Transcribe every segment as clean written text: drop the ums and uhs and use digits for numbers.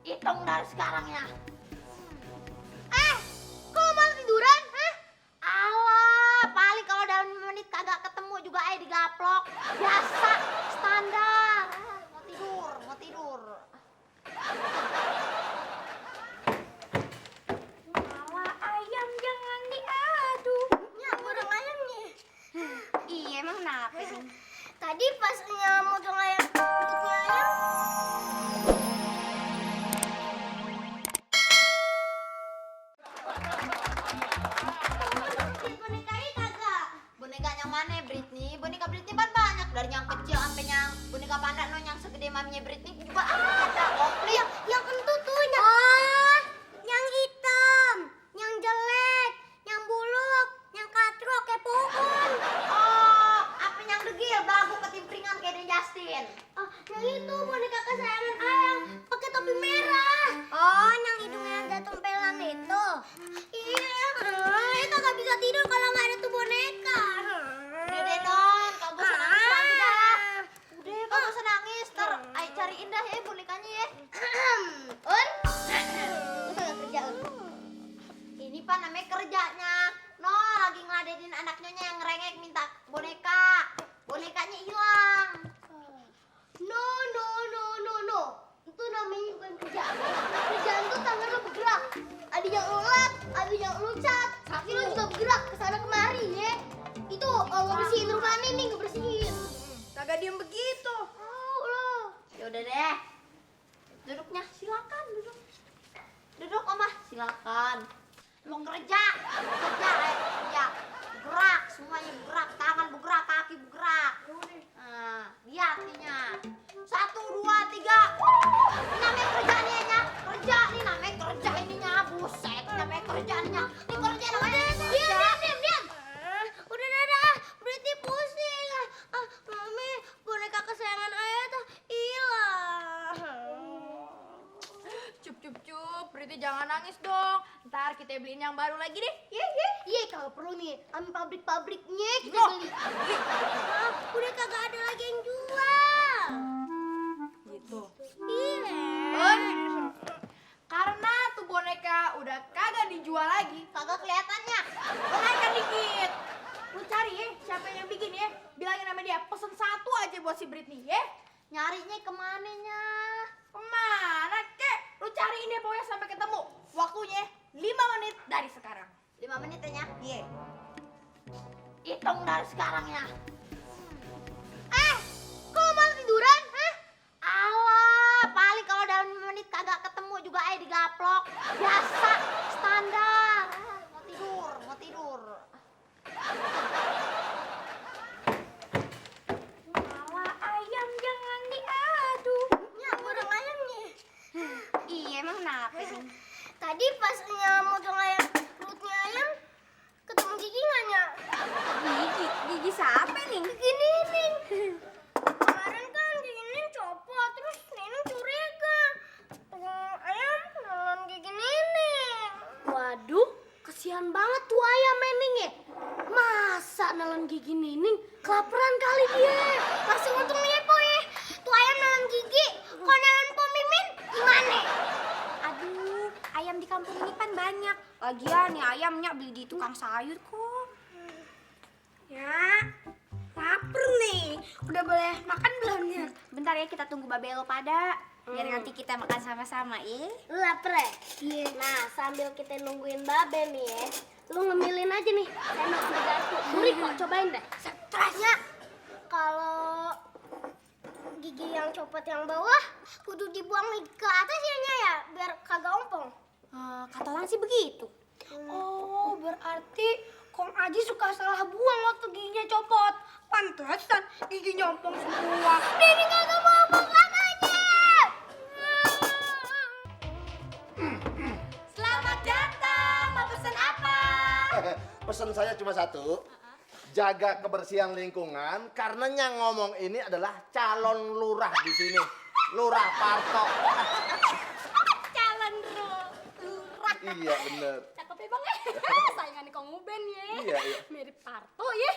Hitung dari sekarang ya. Kok malah tiduran? Hah? Alah, paling kalau dalam 5 menit kagak ketemu juga digaplok. Biasa, standar. Mau tidur. Malah ayam jangan diadu. Ya, goreng ayamnya. Iya, emang kenapa sih? Tadi pas nyamudeng ayam, perutnya ayam. Bonekanya kagak. Boneka yang mana, Britney? Boneka Britney kan banyak, dari yang kecil sampai yang boneka panda no yang segede maminya Britney juga ada. Komplit. Yang kentut tuh yang hitam, yang jelek, yang buluk, yang katrok kayak pohon. Oh, apa yang degil, bagus ketimpringan kayak Den Justin. Oh, yang itu boneka kesayangan ayam, pakai topi merah. Oh, yang hidungnya ada tempelan itu. Iya, itu nggak bisa tidur kalau nggak ada tuh boneka. Udah deh non, kau gak usah nangis lagi dah. Udah, kau gak usah nangis. Ntar ayo cariin dah ya bonekanya ya. Un, lu kagak kerja Un? Ini pak namanya kerjanya. No, lagi ngeladenin anak nyonya yang ngerengek minta boneka. Bonekanya hilang. No. Itu namanya bukan kerjaan. Kerjaan tuh tangan lo bergerak. Ada yang ulat, ada yang lucat. Kaki lo juga bergerak kesana kemari ya. Itu ngebersihin rumah ini ngebersihin. Kagak diem begitu. Tahu lo. Yaudah deh. Duduknya silakan duduk. Duduk Omah, silakan. Mau kerja. Kerja. Bergerak, semuanya bergerak, tangan bergerak, kaki bergerak. Nah, lihat ininya. 1, 2, 3. Ini namanya kerjaannya. Kerja nih namanya kerja ininya. Buset, ini namanya kerjaannya. Ini kerja namanya. Diam. Udah. Berarti pusing. Mami, boneka kesayangan ayah tuh hilang. Cup, Priti jangan nangis dong. Ntar kita beliin yang baru lagi deh. Iya, kalau perlu nih, ambil pabrik-pabriknya kita No. beli. Udah kagak ada lagi yang jual. Gitu. Iya. Karena tuh boneka udah kagak dijual lagi. Kagak kelihatannya. Lo naikkan dikit. Lu cari ya siapa yang bikin ya. Bilangin sama dia pesen 1 aja buat si Britney ya. Nyarinya kemananya? Kemana kek? Lu cariin deh pokoknya sampai ketemu. Waktunya 5 menit dari sekarang. 5 menit ya. Iya. Hitung dari sekarang ya. Kok malah tiduran? Hah? Alah, paling kalau dalam 5 menit kagak ketemu juga digaplok. Biasa, standar. Mau tidur. Malah ayam jangan diadu. Ya, goreng ayamnya. Iya emang kenapa sih? Tadi pas nyamudeng ayam, perutnya ayam, ketemu gigi nggak Nyak? Gigi siapa nih? Gigi Nining. Kemarin kan gigi Nining copot, terus Nining curiga. Ayam nelan gigi Nining. Waduh, kesian banget tuh ayam Nining ya. Masa nelan gigi Nining? Kelaparan kali dia. Langsung untung nepo ya. Tuh ayam nelan gigi, kok nelan Po Mimin gimana? Aduh, ayam di kampung ini kan banyak. Lagian nih ayamnya beli di tukang sayur kok. Ya, lapar nih. Udah boleh makan belum ya? Bentar ya kita tunggu Babelo pada. Biar nanti kita makan sama-sama ya. Lu lapar ya? Iya. Nah, sambil kita nungguin Babe nih ya, lu ngemilin aja nih enak bergantung. Gurih kok, cobain deh. Stresnya kalau gigi yang copot yang bawah kudu dibuang ke atas ya biar kagak ompong. Kata orang sih begitu. Oh, berarti Kong Aji suka salah buang waktu giginya copot. Pantesan giginya ompong semua. Ini kagak mau ompong katanya. Selamat datang. Mau pesan apa? Pesan saya cuma satu. Jaga kebersihan lingkungan karena yang ngomong ini adalah calon lurah di sini. Lurah Parto. Calon lurah. Iya bener. Cakep ya bang ya. Saingan Kong Uben ya. Iya. Mirip Parto ya.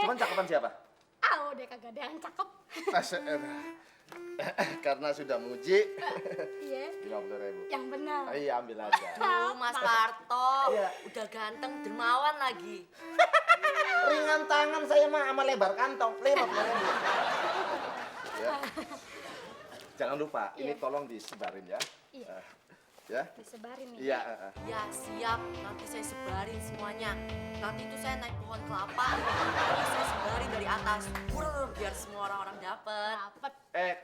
Cuman cakepan siapa? Ah, udah kagak ada yang cakep. Karena sudah muji, Iya, 50.000. yang benar. Iya, ambil aja. Mas Parto, Iya. udah ganteng dermawan lagi. Ringan tangan saya mah sama lebar kantong, 50.000. Ya. Jangan lupa, ini tolong disebarin ya. Iya. Ya. Disebarin nih. Iya. Ya siap, nanti saya sebarin semuanya. Nanti itu saya naik pohon kelapa, terus saya sebarin dari atas. Biar semua orang-orang dapet. Dapet.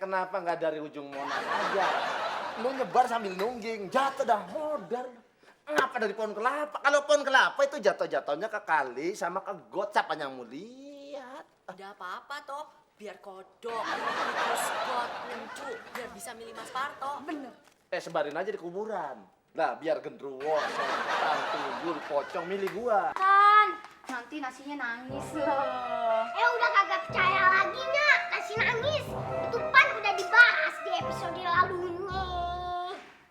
Kenapa nggak dari ujung Monas aja? Lu nyebar sambil nungging, jatuh dah modal. Ngapa dari pohon kelapa? Kalau pohon kelapa itu jatuh-jatuhnya ke kali sama ke got, siapa yang mau lihat? Udah apa-apa toh, biar kodok, terus got, lencu, biar bisa milih Mas Parto. Bener. Sebarin aja di kuburan. Lah, biar gendruwo, setan, tuyul, pocong milih gua. Kan, nanti nasinya nangis loh. Udah kagak percaya lagi Nyak, nasi nangis. Itu pan udah dibahas di episode lalunya.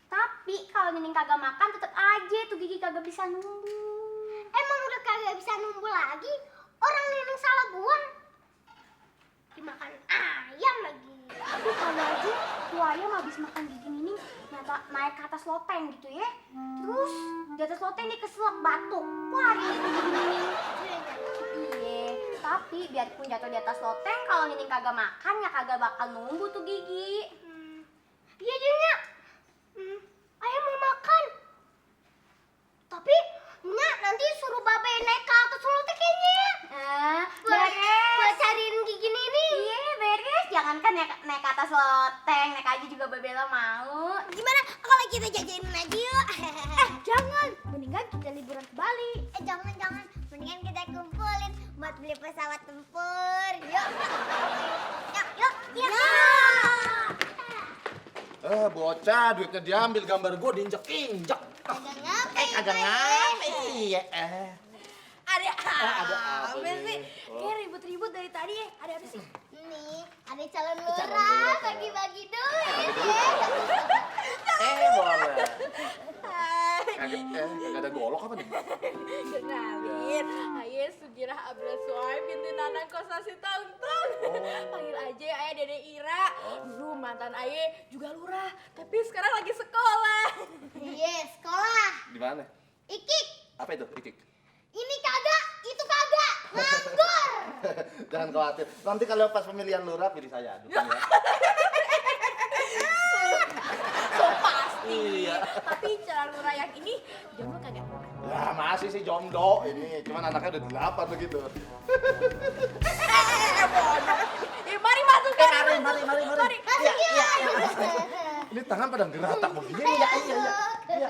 Tapi kalau Nining kagak makan tetep aja tuh gigi kagak bisa numbuh. Emang udah kagak bisa numbuh lagi? Orang Nining salah buang. Dimakan ayam lagi. Tapi kalau aja tuh ayam habis makan gigi Nining naik ke atas loteng gitu ya. Terus di atas loteng dia keselak batuk. Wah, ini tuh gigi Nining. Iya, tapi biarpun jatuh di atas loteng kalau Nining kagak makan ya kagak bakal numbuh tuh gigi. Iya deh Nyak. Ayam mau makan. Tapi Nyak nanti suruh babe naik ke atas loteng kayaknya. Buat cariin gigi Nining. Iya, beres. Jangankan naik ke atas loteng, naik aja juga Babela mau. Gimana kalau kita jajanin aja yuk? Jangan, mendingan kita liburan ke Bali. Jangan. Mendingan kita kumpulin buat beli pesawat tempur. Yuk. Yuk. Bocah, duitnya diambil, gambar gua diinjek-injek. Kagak ngapain. Kagak ngapain. Iya, Ada ada apa apa sih? nih? Oh. Kayak ribut-ribut dari tadi ya. Ada apa sih? Nih, ada calon lurah, lurah bagi-bagi duit ya. Boleh. Kagak ada golok apa nih? Kenalin, Aye Sugirah Abdul Suhaib binti Nanang Kosasi Tongtong. Panggil aja Aye Dede Ira. Dulu mantan Aye juga lurah, tapi sekarang lagi sekolah. Iya, sekolah. Di mana? Ikik, Apa itu? Ikik. ini kagak, itu kagak. Nganggur. Jangan khawatir. Nanti kalau pas pemilihan lurah pilih saya. Dukung ya. So pasti. Iya. Tapi calon lurah yang ini jomblo kagak? Ya masih sih jomblo ini, cuman anaknya udah 8 begitu. Mari masuk. Mari. Iya. Ini tangan pada geratak begini ya. Iya.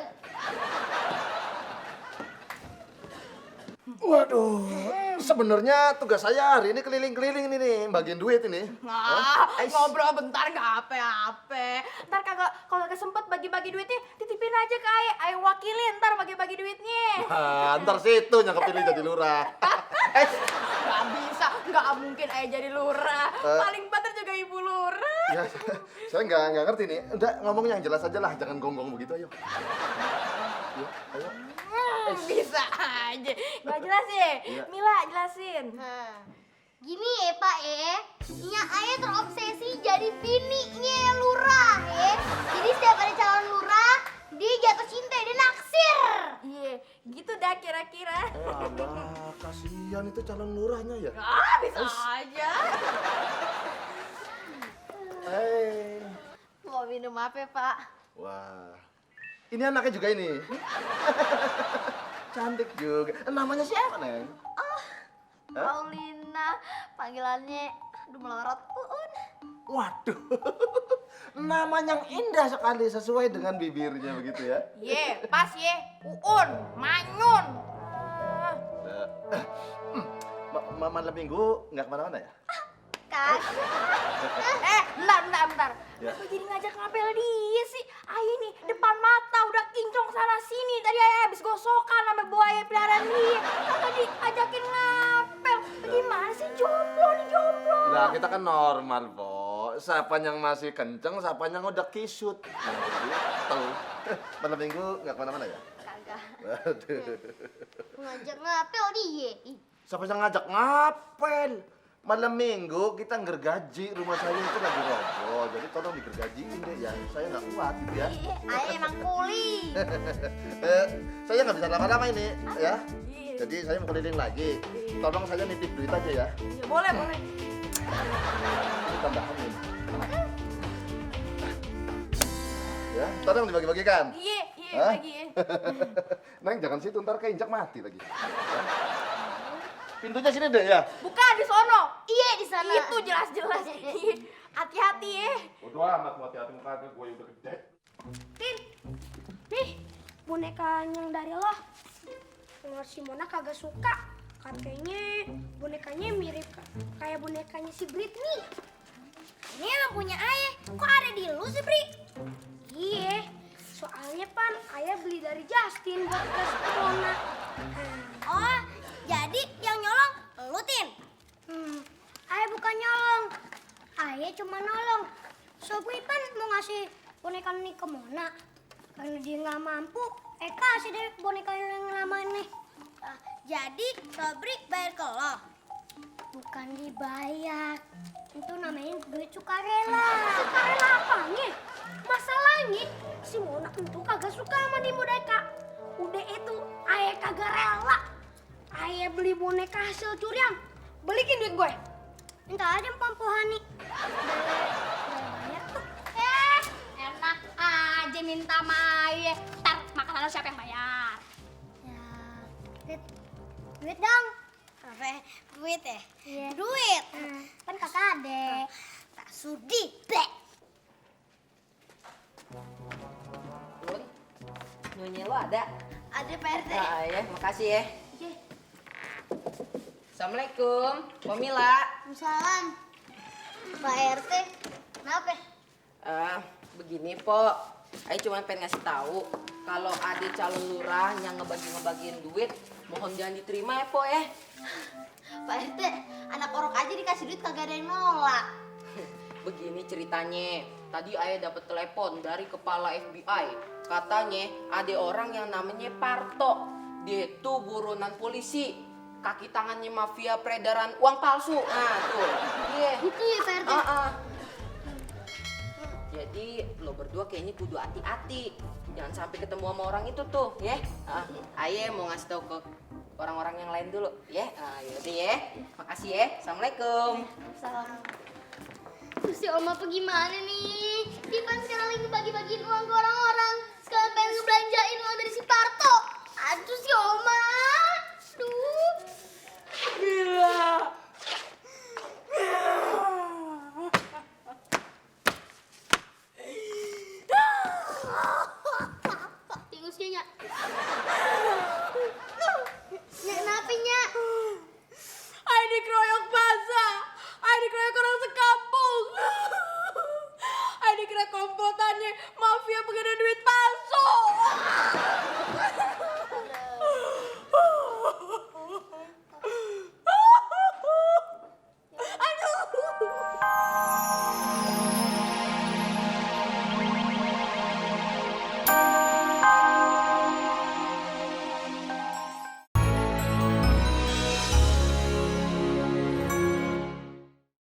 Waduh, sebenarnya tugas saya hari ini keliling-keliling ini nih, bagian duit ini. Ngobrol bentar gak apa-apa. Ntar kagak, kalau kagak sempet bagi-bagi duitnya, titipin aja ke Aye wakilin ntar bagi-bagi duitnya. Ntar situ yang kepilih jadi lurah. Gak bisa, gak mungkin Aye jadi lurah. Paling banter juga ibu lurah. Ya, saya nggak ngerti nih. Udah ngomong yang jelas aja lah, jangan gonggong begitu, ayo. Ya, ayo. Bisa aja. Gak jelas ya? Iya. Mila jelasin. Gini ya Pak Nyak Ayah terobsesi jadi bininya lurah ya. Jadi setiap ada calon lurah, dia jatuh cinta, dia naksir. Iya, gitu dah kira-kira. Alah, kasihan itu calon lurahnya ya. Bisa aja. Mau minum apa Pak? Wah, ini anaknya juga ini. Cantik juga. Namanya siapa, Neng? Paulina, panggilannya aduh melorot Uun. Waduh, nama yang indah sekali sesuai dengan bibirnya begitu ya. Ye, pas ye. Uun, Manyun. Malam minggu nggak kemana-mana ya? Bentar. Ya. Apa jadi ngajak ngapel dia sih? Ayo nih, depan mata udah kinclong sana sini. Tadi Ayah habis gosokan sama buaya peliharaan dia. Tadi ajakin ngapel. Bagaimana sih jomblo nih jomblo? Nah, kita kan normal, Po. Siapa yang masih kenceng, siapa yang udah kisut. Nah, gitu. Malam minggu nggak kemana-mana ya? Kagak. Waduh. Ngajak ngapel dia. Siapa yang ngajak ngapel? Malam minggu kita gergaji, rumah saya itu lagi roboh. Jadi tolong digergajiin deh ya. Saya nggak kuat gitu ya. Ayah emang kuli. Saya nggak bisa lama-lama ini ya. Iya. Jadi saya mau keliling lagi. Tolong saya nitip duit aja ya. Iya, boleh, boleh. Ini tambahan nih. Ya, tolong dibagi-bagikan. Iya, iya, Hah? lagi ya. Neng jangan situ ntar keinjak mati lagi. Ya. Pintunya sini deh ya. Bukan di sono. Iya di sana. Itu jelas-jelas. Iya. Hati-hati ya. Bodoh amat mau hati-hati muka gue udah gede. Tin, nih boneka yang dari lo. Kalau si Mona kagak suka, katanya bonekanya mirip kayak bonekanya si Britney. Ini emang punya ayah. Kok ada di lu sih, Bri? Iya, soalnya pan ayah beli dari Justin buat kasih ke Mona. Oh, jadi yang nyolong lu, Tin? Ayah bukan nyolong, ayah cuma nolong. Sobri pan mau ngasih boneka ini ke Mona. Karena dia nggak mampu, kasih deh boneka yang lama nih. Jadi Sobri bayar ke lo? Bukan dibayar, itu namanya duit sukarela. Sukarela apanya? Masalahnya si Mona itu kagak suka sama di boneka. Udah itu ayah kagak rela. Ayah beli boneka hasil curian. Balikin duit gue. Minta aja Pampuhani. Banyak tuh. Enak aja minta sama ayah. Ntar makanan siapa yang bayar? Ya, duit dong. Apa? Duit ya? Iya. Duit? Kan kakak adek. Tak sudi, Bek. Bun, nyonya lo ada? Ada Pak RT. Ah, ya, makasih ya. Assalamualaikum, Pomila. Salam. Pak RT, kenapa? Begini, Po. Ayo cuma pengen ngasih tahu kalau ada calon lurah yang ngebagiin duit, mohon jangan diterima ya, Po ya. Pak RT, anak orok aja dikasih duit kagak ada yang nolak. Begini ceritanya, tadi ayah dapat telepon dari kepala FBI. Katanya ada orang yang namanya Parto. Dia itu buronan polisi. Kaki tangannya mafia peredaran uang palsu. Nah, tuh. Iya. Itu ya, Pak RT. Jadi lo berdua kayaknya kudu hati-hati. Jangan sampai ketemu sama orang itu tuh, ya. Ayah mau ngasih tahu ke orang-orang yang lain dulu, ya. Yaudah ya. Makasih ya. Assalamualaikum. Salam. Terus si Oma apa gimana nih? Dipan sekarang lagi bagi-bagiin uang ke orang-orang. Sekarang pengen ngebelanjain uang dari si Parto. Aduh si Oma. Aduh. Gila.